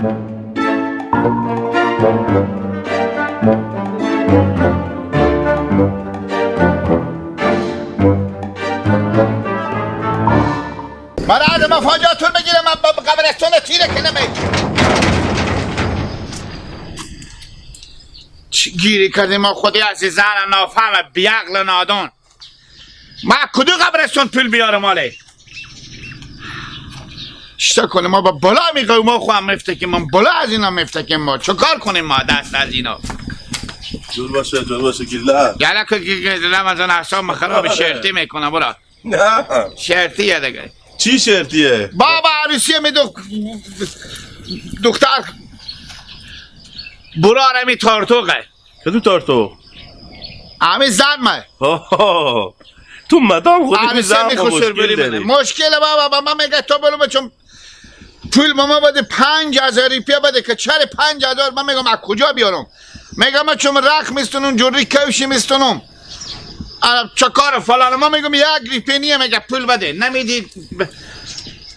من از مفاجاتون بگیرم من قبرستون تیره که نمی چی گیری کردیم ما خودی عزیزان نافهم بیعقل نادون. ما کدو قبرستون پول بیارم آله چطور کنیم؟ ما با بلا میگویم ما خواهم مفتکیم، ما بلا از اینا مفتکیم، ما چه کار کنیم ما دست از اینا؟ جور باشه جور باشه گیلک گلک که رمضان احسان خراب شرطی میکنه. برا نه شرطیه دیگه. چی شرطیه؟ بابا عروسیه می دختر برار می تارتوقه. کدو تارتوق؟ امی زن مه. تو مدام خودی زن مشکل داری. مشکل بابا من میگه تو برو چون پول ماما بده 5000 روپیه بده که چرا 5000؟ من میگم از کجا بیارم؟ میگم من چون رخ میستونم جوری کوشی میستونم چه کار فلان. ما میگم یک روپیه نیه، میگه پول بده نمیدی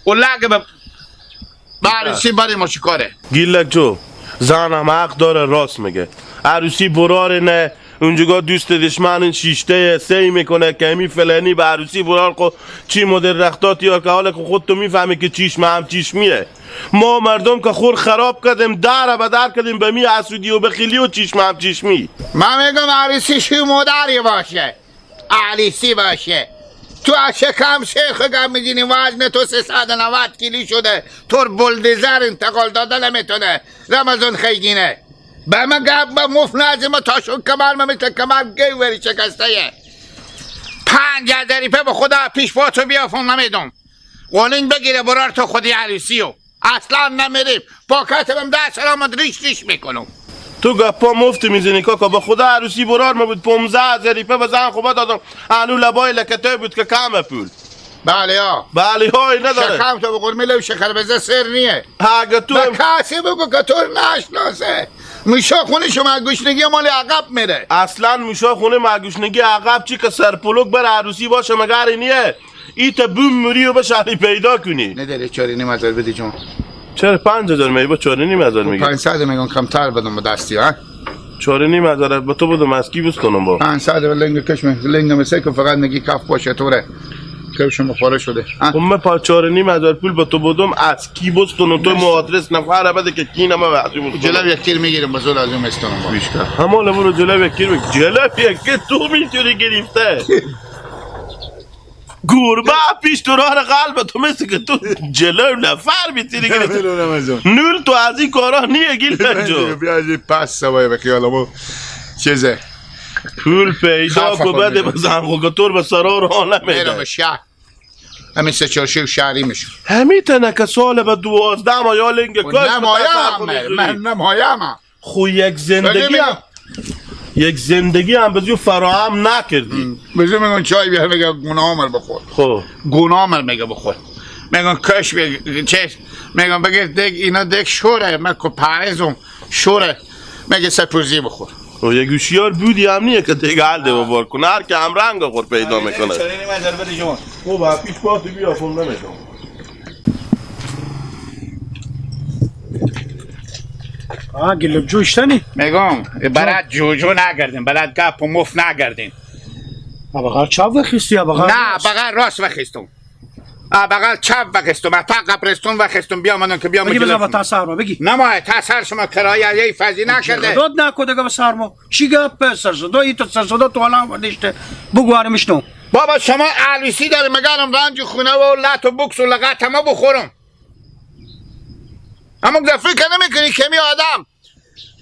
و لگ به عروسی بریم. ما چیکاره؟ گیلک جو زنم حق داره، راست میگه. عروسی برار نه اونجا دوست دشمن شیشته سی میکنه که امی فلانی به عروسی برار خو چی مدل رختات یا که حالا که خود تو میفهمی که چیشم هم چیشمیه. ما مردم که خور خراب کردیم، در به در کردیم به می حسودی و بخیلی و چیشم هم چیشمی. من میگم عروسی شو مادری باشه، عروسی باشه. تو از شکم شیخ گم میدینی وزن تو 390 کیلو شده، تو بلدزر انتقال داده نمیتونه. رمضان خیگینه به من گپ به مفت نزیم تا شو کمر من مثل کمر گیوری شکسته. 5000 روپیه به خدا پیش با تو بیافم نمیدم. قولین بگیره برار تو خودی عروسیو اصلا نمیریم. پاکتم ده سلامت ریش ریش میکنم. تو گپا مفت میزنی کاکا. به خدا عروسی برار ما بود 15000 روپیه به زن خوبه دادم. هنو لبای لکته بود که کم پول. بله ها بله های نداره. شکم تو بخور میلو شکر بزه سر نیه. اگه تو به کسی بگو که تو نشناسه. میشا خونه شما گوشنگی مال عقب میره. اصلا میشا خونه مگوشنگی عقب چی که سرپلوک بر عروسی باشه مگر نیه. ایت بوم موری و بشهری پیدا کنی. نداره 4.5 هزار بدی جون. چرا 5000 میگی؟ با 4.5 هزار میگی. 500 میگم کمتر بدم به دستی ها. 4.5 هزار با تو بدم از کی بستونم با 500 لنگ کشم لنگ مثل که فقط نگی کف باشه توره کفشم پاره شده. خب من پا 4.5 هزار پول با تو بدم از کی بستونم؟ تو مادرس نفر بده که کی نما وقتی بستونم. جلو یک تیر میگیرم بزرگ از اون استونم با بیشتر. همون برو جلو یک تیر بگیر. جلو یک که تو میتونی گرفته. گربه پیش تو راه قلب تو مثل که تو جلو نفر میتونی گرفته. نول تو از این کارا نیه گیلک جو. بیا از این پس سوای به خیالمو چیزه پول پیدا کو بده بزن خو که به سرا رو نمیده. میرم شهر همین سه چهار شهری میشه. همین تنک سال به 12 ماه یا لنگ کاش نمایم من نمایم. خو یک زندگی هم یک زندگی هم بزیو فراهم نکردی. بزیو میگن چای بیار میگه گناه بخور. خب گناه میگه بخور. میگن کش میگه چش میگن بگه دگ اینا دگ شوره من کو پرزم شوره میگه سپوزی بخور. و یک گوشیار بودی هم نیه که دیگه حل ده بار کنه. هر که هم رنگ خور پیدا میکنه. خب پیش با تو بیا فون نمیدم. گلک جو اشتنی؟ میگم برات جوجو نگردیم، برات گپ و مف نگردیم. بغل چپ وخیستی؟ بغل نه بغل راست وخیستم. بغل چپ وخیستم. تا قبرستون وخیستم بیامدم که بیام بگی بزن با تسر بگی. نه ما تسر شما کرایه یه فضی نکرده. داد نکو دیگه به سرما. چی گپ سر صدا ای تو سر صدا تو الان نشته. بگو آره میشنو. بابا شما عروسی داره مگرم رنج خونه و لط و بوکس و لغت ما بخورم. اما فکر نمیکنی که می آدم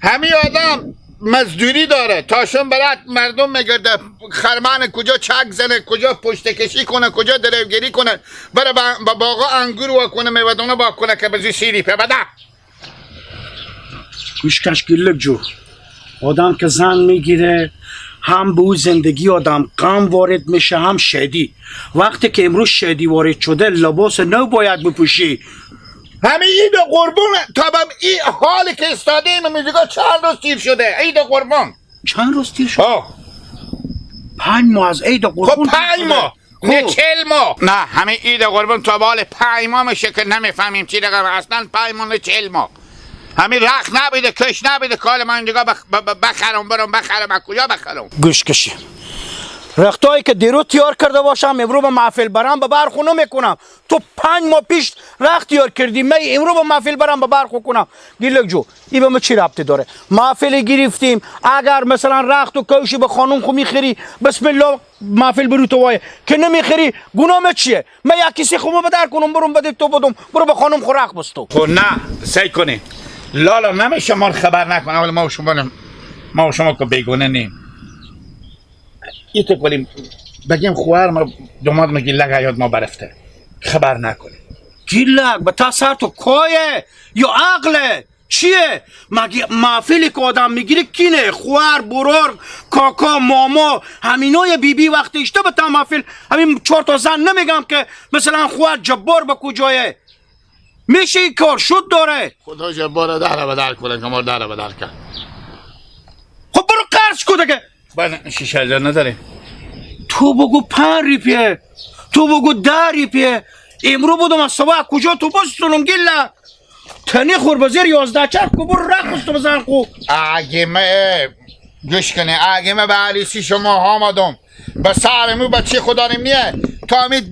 همین آدم مزدوری داره تاشون برات مردم میگرده خرمان کجا چک زنه کجا پشت کشی کنه کجا دریوگیری کنه بره با باغا انگور وا کنه میوه‌دانه با کنه که بزی سیری پی بده. گوش کش گلک جو آدم که زن میگیره هم به او زندگی آدم غم وارد میشه هم شادی. وقتی که امروز شادی وارد شده لباس نو باید بپوشی. همین عید قربون تا به این حالی که استاده ایم میگه چند روز تیر شده عید قربون. چند روز تیر شده؟ 5 ماه از عید قربون. خب 5 ماه نه 40 ماه. نه همین عید قربون تا به حال 5 ماه میشه که نمیفهمیم چی رقم. اصلا 5 ماه نه 40 ماه. همین رخ نبیده کش نبیده کال من دیگه بخرم برم بخرم از کجا بخرم؟ گوش کشی رختایی که دیرو تیار کرده باشم امرو به محفل برم به برخو نمیکنم. تو 5 ماه پیش رخت تیار کردی، من امرو به محفل برم به برخو کنم. گیلک جو ای به ما چی ربطی داره؟ محفل گرفتیم، اگر مثلا رخت و کوشی به خانم خو میخری بسم الله محفل برو تو وای که نمیخری گناه چیه؟ من یک کسی خو بدر کنم برم بده تو بدم برو به خانم خو رخت بستو. خب نه سعی کنی لالا نمیشه ما خبر نکنه. ولی ما و شما که بیگانه نیم. ایتو کنیم بگیم خوار ما دوماد میگی لگ یاد ما برفته خبر نکنیم. گیلک به تا سر تو کایه یا عقله چیه؟ مگه محفلی که آدم میگیره کینه؟ خوار برار کاکا ماما همینای بی بی وقتی اشته به تا محفل همین 4 تا زن نمیگم که مثلا خوار جبار به کجایه میشه این کار شد داره. خدا جبار در بدر کنه که ما در بدر کرد. خب برو قرض کو دیگه. بعد 6000 نداره. تو بگو 5 ریپیه، تو بگو 10 ریپیه. امرو بودم از صبح کجا تو بستونم گیلک تنی خور بزیر 11 چرخ کو برو رخ بستو بزن خو. اگه من گوش کنه اگه من به عروسی شما آمدم به سرمو بچه خدا نیه تا امی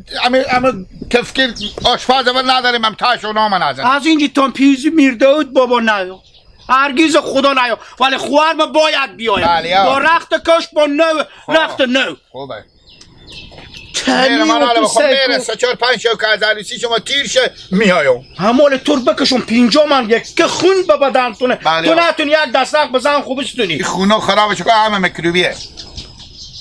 تفکیر آشپز اول نداریم هم تاش اونا من ازن. از اینجی تام پیزی میردود بابا نیا هرگیز خدا نیا، ولی خوار ما باید بیاید با رخت کش با نو رخت نو. خوبه میره من حالا بخوام میره 3 4 5 شو که از عروسی شما تیر شه میایم. همال تور بکشم 50 من یک که خون به بدن تونه تو نتونی یک دست رخت بزن خوب بستونی. این خونه خرابش که همه میکروبیه.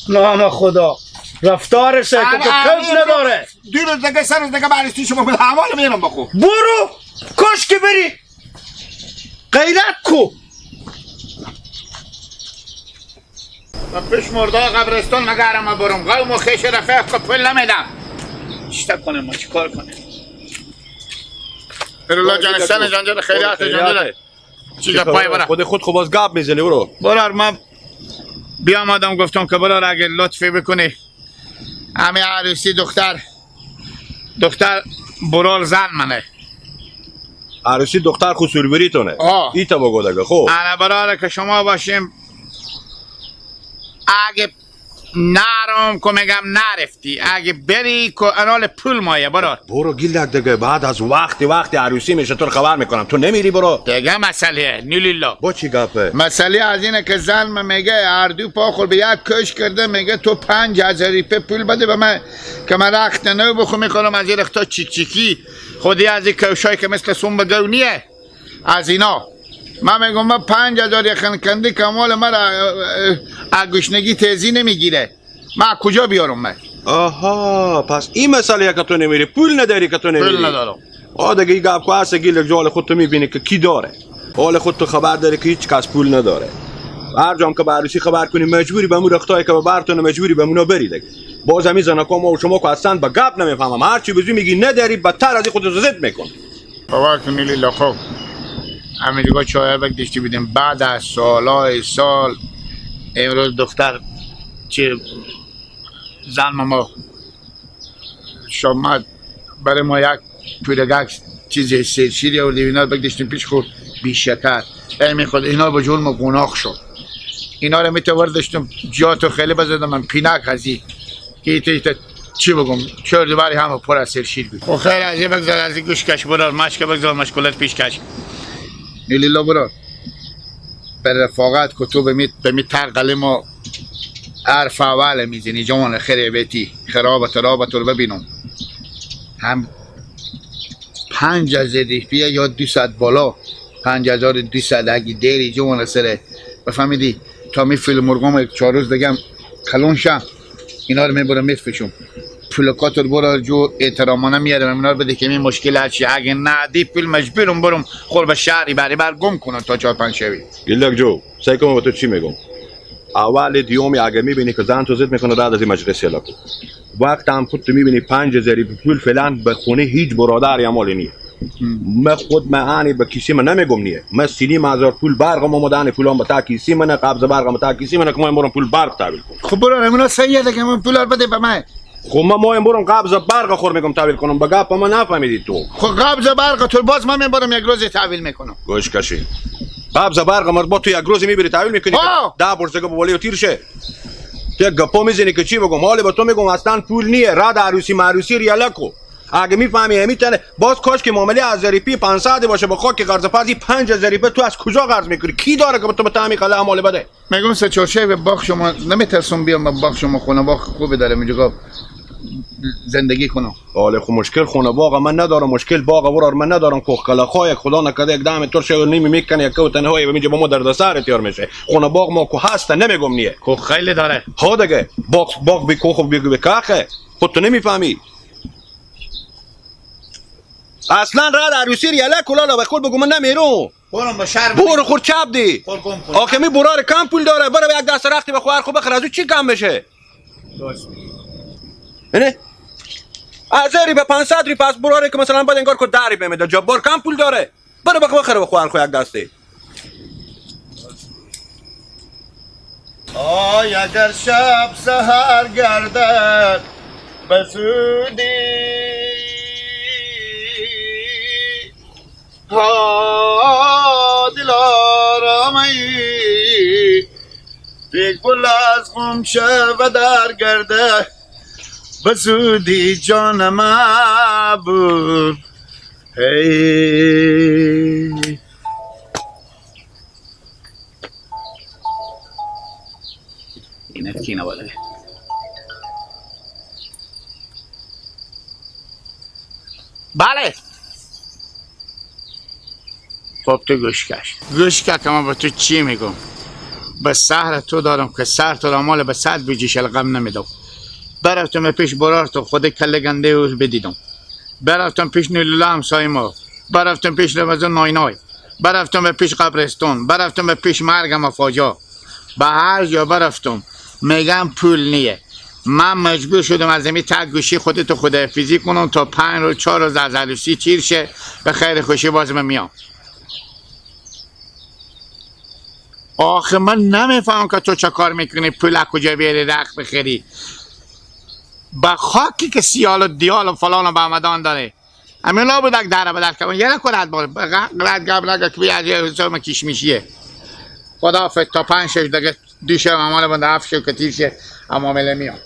نام خدا رفتار سه که کف نداره. 2 روز دیگه 3 روز دیگه به عروسی شما بود همال میرم بخو. برو کاش که بری غیرت کو. پیش مردا قبرستان مگرم برم قوم و خیش رفیق که پول نمیدم. چیتا کنم ما چیکار کنم؟ الله جان سن جان جان خیرات جان جان چی پای برا خود خود باز گپ میزنی برو. برار من بیامدم گفتم که برار اگه لطفی بکنی همه عروسی دختر برار زن منه. عروسی دختر خود سوربریتونه ایتا بگو دیگه. خب انا برار که شما باشیم اگه نرم که میگم نرفتی اگه بری که انال پول مایه برار. برو گیلک دیگه بعد از وقتی عروسی میشه تو رو خبر میکنم تو نمیری برو دیگه. مسئله نیلیلا با چی گپه؟ مسئله از اینه که زن میگه هر دو پا خور به یک کش کرده میگه تو 5000 ریپه پول بده به من که من رخت نو بخو میکنم از این رختا چیک چیکی خودی از این کوشایی که مثل سوم گونیه از اینا. من میگم من 5000 یخن کنده کمال مرا گشنگی تیزی نمیگیره من کجا بیارم من؟ آها پس این مسئله که تو نمیری پول نداری که تو نمیری. پول ندارم. آ دیگه این گپ هست گیلک جال خود تو میبینی که کی داره. حال خود تو خبر داره که هیچ کس پول نداره. هر جام که به عروسی خبر کنی مجبوری به مو رختایی که به برتون مجبوری به مونا بری دیگه. باز همین زنکا ما و شما که اصلا به گپ نمیفهمم هر چی بزو میگی نداری بدتر از خودت زد میکن. باور کن لیلا خب همین دیگه چای بکشتی بودیم بعد از سالهای سال امروز دختر چه زن ما شما برای ما یک پیرگک چیزی سرشیری آوردیم اینا رو بکشتیم پیش خورد بی شکر این خود اینا به جرم گناه شد اینا رو میتوردشتم جاتو خیلی بزدم من پینک هزی که ایتا چی بگم چهار دوباری همه پر از سرشیر بود. خب خیر از این بگذار از این گوش کش برار مشک بگذار مشکلات پیش کش نیلیلا برار به رفاقت که تو به می تر ما حرف اول میزنی جوان خیر بیتی خرابت رابط رو ببینم هم 5000 ریپیه یا 200 بالا 5200 اگه دیری جوان سره بفهمیدی تا می فیلم مرغام 4 روز دیگه کلون شم اینا رو میبرم میفشم پولکات رو برو جو احترامانه میارم اینا رو بده که این مشکل هرچی اگه ندی پول مجبورم برم خور به شهری بری بر گم کنم تا 4 5 شوی. گیلک جو سعی کن با تو چی میگم اول دیومی اگه میبینی که زن تو زد میکنه بعد از این مجلس یلا کن وقت هم خود تو میبینی 5000 پول فعلا به خونه هیچ برادر یا مالی نیه. من خود من به کیسی من نمیگم نیه من 30,000 پول برقم آمدن پولام به تا کیسی من قبض برقم تا کیسی من که من برم پول برق تحویل کنم. خب برو اونا سیده که من پول بده به من. خب من مایم برم قبض برق خور میگم تحویل کنم. به گپ من نفهمیدی تو. خب قبض برق تو باز من میبرم یک روز تحویل میکنم. گوش کشی. قبض برق مرد با تو یک روز میبری تحویل میکنی. 10 برزگه بولی و تیر شه. یک گپو میزنی که چی بگم؟ حالی به تو میگم اصلا پول نیه. رد عروسی معروسی ریاله کو. اگه میفهمی همیتنه باز کاش که معامله از ریپی 500 باشه با خاک قرض پذی 5000 ریپی تو از کجا قرض میکنی؟ کی داره که تو به تعمی قله مال بده؟ میگم سه چهار شب باغ شما نمیترسم بیام به باغ شما، خونه باغ خوبی داره اینجا زندگی کنم. حالا خو مشکل خونه باغ من ندارم، مشکل باغ ورار من ندارم. کوه کلاخای خدا نکرده یک دم ترش نیمی میکنه یک کو تنهایی به اینجا با ما درد سر تیار میشه. خونه باغ ما کو هست نمیگم نیه. کو خیلی داره. ها دیگه باغ باغ بی کوه بی بی کاخه. خود تو نمیفهمی. اصلا رد عروسی ریاله کلالا به خود بگو من نمیرم. برم با شهر برو خور چپ دی. آخه می برار کم پول داره، برو یک دست رختی به خواهر خو بخر از او چی کم بشه؟ نه از به 500 ری پس براره که مثلا بعد انگار که 10 ری میده جبار کم پول داره، برو بخ بخره به خواهر خو یک دستی. آی اگر شب سحر گردد به زودی ها دلارامایی یک گل از غمشه و در گرده به زودی جان ما بود. هی اینت کی نباله. بله خب تو گوش کش گوش کش که من با تو چی میگم. به سهر تو دارم که سر تو را مال به صد بجیش الغم نمیدم. برفتم پیش برار تو خود کله گنده او بدیدم. برفتم پیش نولولا همسایه ما. برفتم پیش رمضان ناینای. برفتم به پیش قبرستون. برفتم به پیش مرگم افاجا. به هر جا برفتم میگم پول نیه. من مجبور شدم از این تک گوشی خودتو خداحافظی کنم تا 5 روز 4 روز از عروسی تیر شه. به خیر خوشی باز من میام. آخه من نمیفهمم که تو چه کار میکنی، پول از کجا بیاری رخت بخری. به خاکی که سیال و دیال و فلان و بهمدان داره همین لا بودک دره بدک کن یه نکن رد بار رد گب نگه که بیا از یه حساب کشمیشیه. خدا تا 5 6 دقیقه 2 شب امال بنده 7 شب که تیر شه امامله میام.